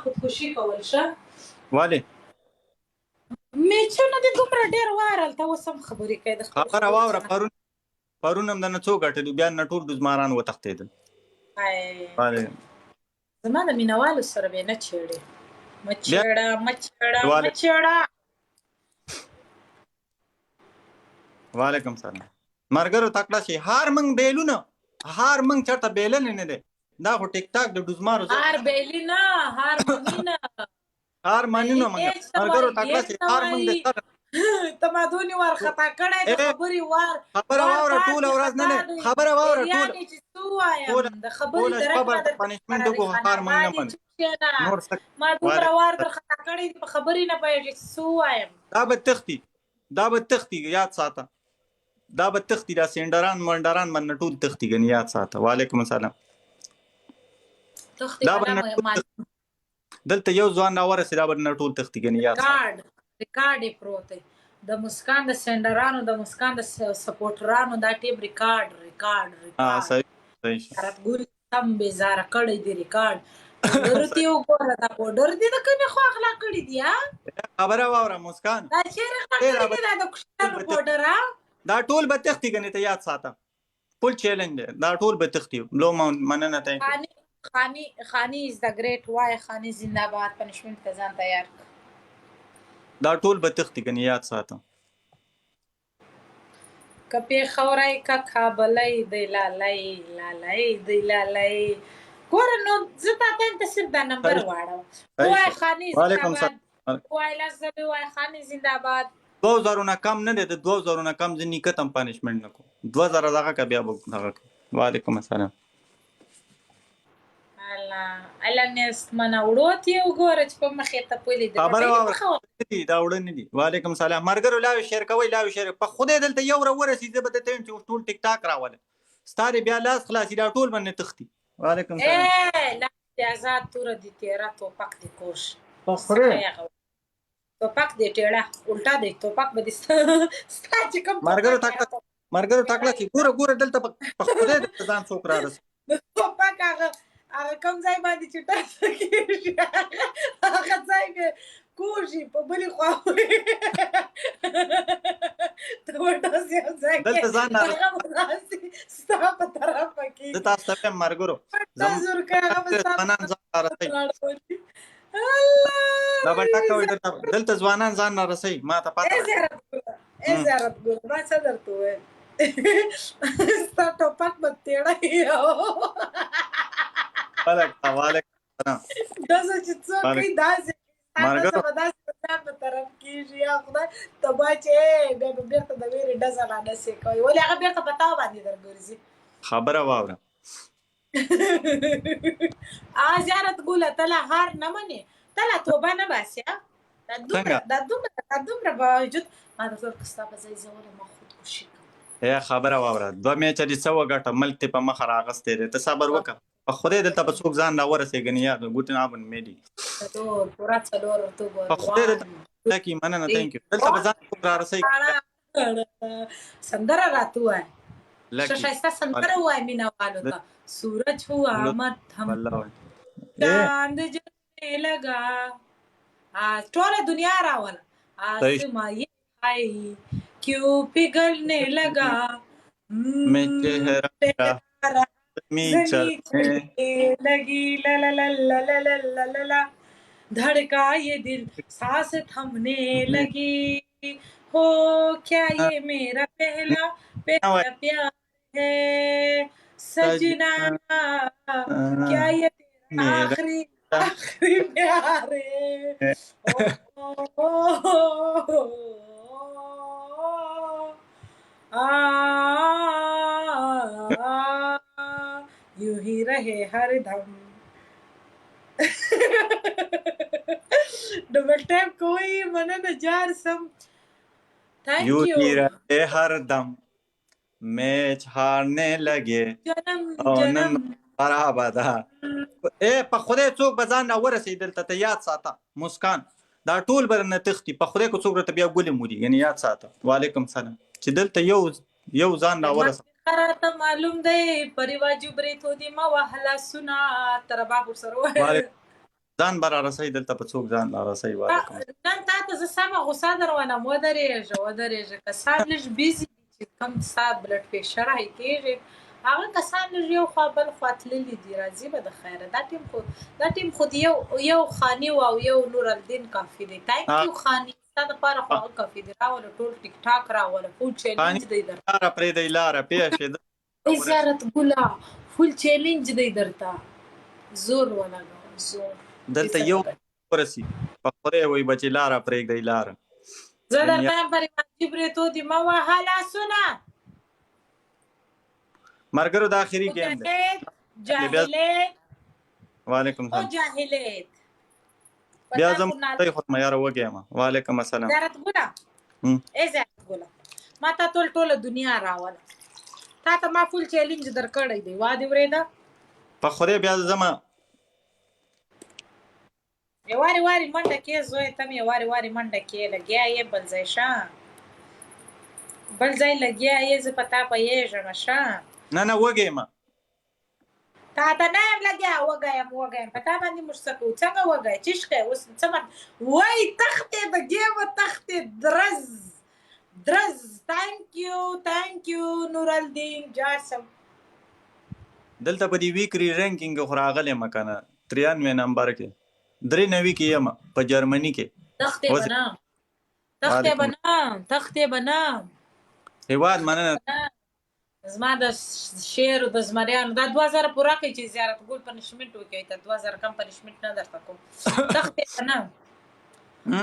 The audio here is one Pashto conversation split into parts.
خودکشي کول شه. والي میچونه دې دومره ډېر وارل، ته اوس هم خبرې کوې د خپلو خبره خبرو واوره. څخه. پرون هم د نه څو ګټلي، بیا نه ټول ډوزماران وتښتېدل. والي زما د مینوالو سره به نه چېړې، مه بیا چېړه، مه چېړه، مه والي چېړه. وعلیکم سلام مرګرو، تکړه شي. هار منګ بیلونه، هار منګ چرته بیلل نه دی. دا خو ټیک ټاک د ډوزمارو ځای. هار بیلی نه، هار منی نه. هار بیلی منینو منګ. هیڅ ته مرګرو وایي، تکړه هیڅ شي. ته هار منګ د وایي. سر ته ما دونې وار خطا کړی د اے خبرې وار خبره وار واوره. پار ټوله دې ورځ نه خطا نه دی. خبره واوره. ټوله ایریانې چې څه ووایم ټوله د خبرې ټوله شپه درک نه برته درته پنشمنټ فراري وکړو. خان هار منګ نه آباد یې، منو چوپ کښېنه. نور څه؟ ما دومره وعلیکم وار در خطا کړی دی، په خبرې نه پوهېږې چې څه ووایم. دا به تختی، دا به تختی، یاد ساته، دا به تختی. دا سینډران منډران باندې ټول تختی غنی، یاد ساته. وعلیکم السلام. تښتې دا ولا به معلوم. دلته یو ځوان راورسې، دا به نه ټول تختی غنی، یاد ساته. ریکارډ ریکارډ یې پروت دی د مسکان د سینډرانو، د مسکان د سپورټرانو، دا ټیپ ریکارډ ریکارډ ریکارډ. صحیح صحیح. زیارت ګل سم بیزاره کړی دی ریکارډ. پوډر ته وګوره، دا پوډر دې د کومې خوا غلا کړي دي؟ ها؟ خبره واوره مسکان. دا چېرې غلا ډېر کړي دي دا د کوشانو پوډر؟ ها؟ دا ټول به تختی غنی، ته یاد ساته، فل چیلنج دی، دا ټول به تختی. لو مننه، thank you. خانی خانی خانی از د ګریټ وای، خانی زنده‌باد. پنشمنټ ته ځان تیار کړه. دا ټول به تختی غنی، یاد ساته. که پېښوری که کابلی دی لالی لالی دی لالی. ګوره نو زه تا ته صرف دا نمبر واړوم. وای خانی وعلیکم زنده‌باد. سلام. وای لاس ځلې وای خانی زنده‌باد. 2000 نه کم نه دی، د 2000 نه کم زه نیکه تم پنشمنټ نه کوم. 2000 دغه که بیا به دغه کوم. وعلیکم السلام. الله الله، نیست منه وړو ته یې وګوره چې په مخې ته پلي دی. خبره ډوډۍ واوره. پخه وه. دي دا وړه نه دي. وعلیکم سلام مرګرو، لاوی شیر کوي، لاوی شیر. په خدای دلته یو را ورسي، زه به درته وایم چې اوس ټول ټیک ټاک راوله، ستا دې بیا لاس خلاصي، دا ټول باندې تختی. وعلیکم سلام. ای لاس دې ازاد، توره دې تیره، توپک دې کوش. په خدای. څه هغه توپک دې ټیړه الټا دی، توپک به دې ستا چې کوم مرګرو توپک تکړه، مرګرو تکړه چې ګوره ګوره دلته په خدای دلته ځان څوک را رسي. د توپک هغه هغه کوم ځای باندې چې ټاس کېږي، هغه ځای به کوږي په بلې خوا ته ورته یو ځای کې دلته ځان نه هغه به داسې ستا په طرف کېږي. زه تاسو ته وایم مرګرو، ډز ورکړه، هغه به ستا په ځوانان ځان را رسي. لاړولي. الله. دا به ټک کوي. دلته دلته ځوانان ځان را رسي، ما ته پته ای ده. زیارت ګوره، ای زیارت ګوره، ما څه درته وویل؟ ستا ټوپک به تېړی. وعلیکم وعلیکم سلام. داسې چې څوک کوي داسې ستا مرګرو. ډزه به داسې د ځان په طرف کېږي. یا خدای تبا چې بیا به بېرته د ویرې ډزه را نسې کوي، ولې هغه بېرته په تا باندې درګرځي. خبره واوره. آ زیارت ګوله، ته لا هار نه منې، ته لا توبه نه باسې. ها، دا دومره څنګه؟ دا دومره باوجود ما درته وویل که ستا په ځای زه ولم، ما خودکشي کوم. ای خبره واوره، دوه میچه دې څه وګټه؟ ملک دې په مخه راغستی دی، ته صبر وکړه. په خدای دلته به څوک ځان را ورسېږي. یاد guten Abend میډي. څلور پوره څلور ورته وګوره. په خدای دلته One, لکی مننه، thank you. دلته به ځان څوک را رسېږي. سندره راته ووایه، ښه لکی ښایسته سندره ووایه مینه والو ته. سورج ہوا مدھم، والله ای چاند جلنے لگا، آج ټوله دنیا راوله. صحیح. آسماں یہ ہائے کیوں پگھلنے لگا، میں چہرہ تیرا زمین زمین چلنے چلنے لگی، لا لا لا لا لا لا لا لا لا، دھڑکا یہ دل، سانس تھمنے لگی، ہو کیا یہ میرا پہلا پہلا پیار ہے سجنا، کیا یہ تیرا میرا آخری آخری پیار ہے؟ او او آ यूं ही रहे हर दम. ډبل ټیپ کوي، مننه جار سم، thank यूं you. ही रहे हर दम، मैच हारने लगे جنم او نن جنم. برابر ده. اے په خدای څوک به ځان را ورسېدل دلته، ته یاد ساته مسکان، دا ټول به نه تختی. په خدای کو څوک راته بیا ګولې موري، یعنی یاد ساته. وعلیکم سلام. چې دلته یو یو ځان را ورسه. راته معلوم دی په رواجو برېتو دې مه وهله سونه تر باب ورسره ووایه. وعلیکم. ځان به رارسوي دلته په څوک ځان رارسوي. وعلیکم. نن تا ته زه سمه غوسه درولم. ودرېږه، ودرېږه. کسان لږ busy دي، چې کوم ستا blood pressure high کېږي، هغه کسان لږ یو خوا بل خوا تللي دي. راځي به د خیره. دا ټیم خو د یو یو خاني او یو نور الدین کافي دی. Thank you خاني، ستا دپاره خو هغه کافي دی. راوله ټول ټیک ټاک راوله. Full challenge دی درته. لاره پرېږدئ، لاره پېښې. ای زیارت ګله، full challenge دی درته. زور ولګوه، زور. دلته یو ورسي په خدای وای بچي، لاره پرېږدئ، لاره. زه درته یم، پر واجب برېتو دې مه وهه لاسونه. مرګرو، دا اخري game دی. جاهلیت، جاهلیت. وعلیکم او سلام. جاهلیت. بیا زم خدای خو ما یاره وږی یم. وعلیکم السلام. زیارت ګله. ای زیارت ګله، ما تا ټول ټوله دنیا راوله. تا ته ما full challenge درکړی دی. وا دې ورېده. په خدای بیا زما واری واری منډه کې زوی، ته مې واری واری منډه کې لګیا یې. بل ځای شه، بل ځای لګیا یې. زه په تا پوهېږم شه. نه نه، وږی یم. تا ته نه یم لګیا. وږی یم، وږی یم. په تا باندې موږ څه کوو؟ څنګه وږی چشکه اوس څه مت وای؟ تختې د ګیمه، تختې. درز درز. Thank you، thank you نور الدین جاسم. دلته په دې weekly ranking خو راغلی یم که نه، 93 نمبر کې، 93 کې یم په جرمني کې. تختې بنا، تختې بنا، تختې بنا. هیواد، مننه. زما د شعر د زمریانو دا 2000 پوره کوي چې زیارت ګل punishment وکړي. ته 2000 کم punishment نه درته کوم. تختې بنا،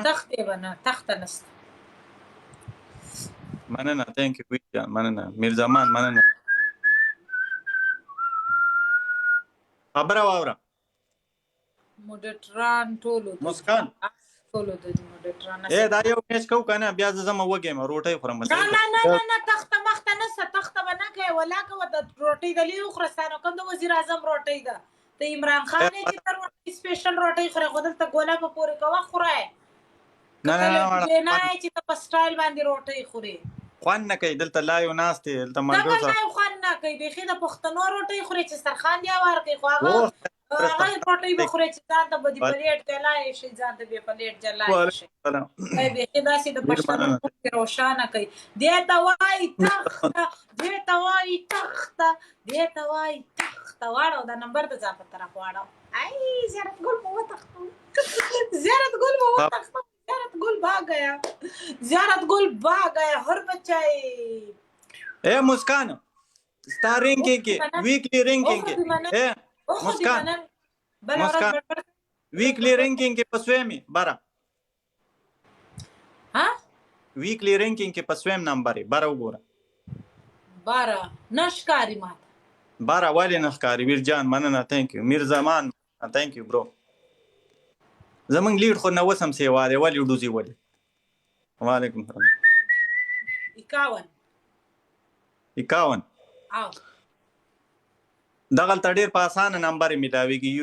تختې بنا، تخته نسته. مننه، thank you جان، مننه. میرزمان، مننه. خبره واوره. موډریټران ټولو مسکان. ټولو د موډریټران. اے دا یو میچ کو کنه، بیا زه زما وږی یم، روټۍ خورم. نه نه نه نه نه، تخته مخته نسته. تخته به نه کوي ولا کوه. د روټۍ د لې وخوره. ستانو کوم د وزیر اعظم روټۍ ده؟ ته عمران خان یې چې ته روټۍ، special روټۍ خورې. خو دلته ګوله په پورې کوه، خوره. نه نه نه نه، چې ته په سټایل باندې روټۍ خورې. خوند نه کوي دلته، live ناست دی دلته ملګرو سره. live خوند نه کوي بیخي. د پښتنو روټۍ خورې چې سترخوان دی هوار کوي، خو هغه هغه روټۍ به خورې چې ځان ته به دې پلیټ جلای شي، ځان ته به پلیټ جلای شي. بیخي داسې د پښتنو روښانه کوي. دې ته وایي تخته، دې ته وایي تخته، دې ته وایي تخته. واړو دا نمبر د ځان په طرف واړو. ای زیارت ګل مو وتښتو، زیارت ګل مو وتښتو. زیارت ګل भाग गया، زیارت ګل भाग गया. هر بچای. اے مسکان، ستا ranking کې، weekly ranking کې، اے مسکان، مسکان، weekly ranking کې پسوې می بارا. ها؟ Weekly ranking کې په سویم نمبر، باره وګوره. باره نه ښکاري ماته. باره ولې نه ښکاري؟ ویر جان، مننه، thank you. میر زمان، thank you bro. زمونږ lead خو نه وسم سیوا دی. ولې ډوزي ولې؟ وعلیکم السلام. 51. 51. او دغلته ډېر په اسانه نمبر میلاویږي.